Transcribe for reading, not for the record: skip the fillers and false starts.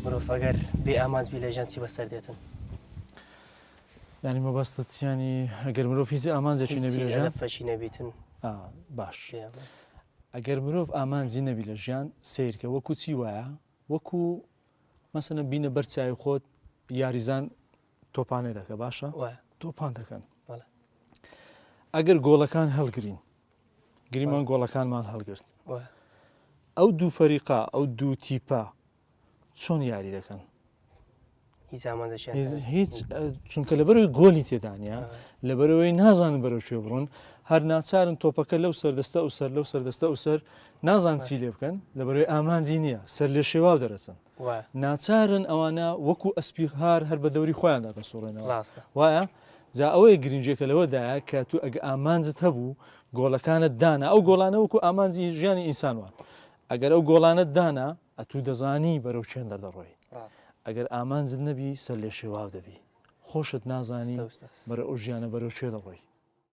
مرۆڤ ئەگەر بێ ئامانج بی لە ژیان چی بەسەر دێتن؟ یانی مەبەستت یانی ئەگەر مرۆڤ هیچ ئامانجێکی نەبی لە ژیان؟ هەدەفەکی نەبیتن. باش ئەگەر مرۆڤ ئامانجی نەبی لە ژیان سەیرکە وەکو چی وایە وەکو مەسەنە بینە بەر چاوی خۆت یاریزان تۆپانێ دەکە باشە تۆپان دەکەن ئەگەر گۆڵەکان هەڵگرین گریمان گۆڵەکانمان هەڵگرت ئەو دوو فەریقا ئەو دوو تیپە چۆن یاری دەکەن هیچ چونکە لەبەرەوەی گۆلی تێدانە لەبەرەوەی نازانن بەرەو کوێ بڕۆن هەر ناچارن تۆپەکە لەو سەردەستە و سەر لەو سەردەستە و سەر نازان چی لێ بکەن لەبەرەوەی ئامانجی نییە سەر لێ شێواو دەرەچن ناچارن ئەوانە وەکو ئەسپی هار هەر بە دەوری خۆیاندا دەسوڕێنەوە وایە جا ئەوەیە گرنگێکە لەوەدایە کە تو ئەگە ئامانجت هەبوو گۆڵەکانت دانا ئەو گۆڵانە وەکو ئامانجی ژیانی ئینسان وان ئەگەر ئەو گۆڵانەت دانا ئەتوو دەزانی بەرەو چێندە دەڕۆی ئەگەر ئامانجت نەبی سەر لێ شێواو دەبی خۆشت نازانی بەرە ئەو ژیانە بەرەو کوێ دەڕۆی.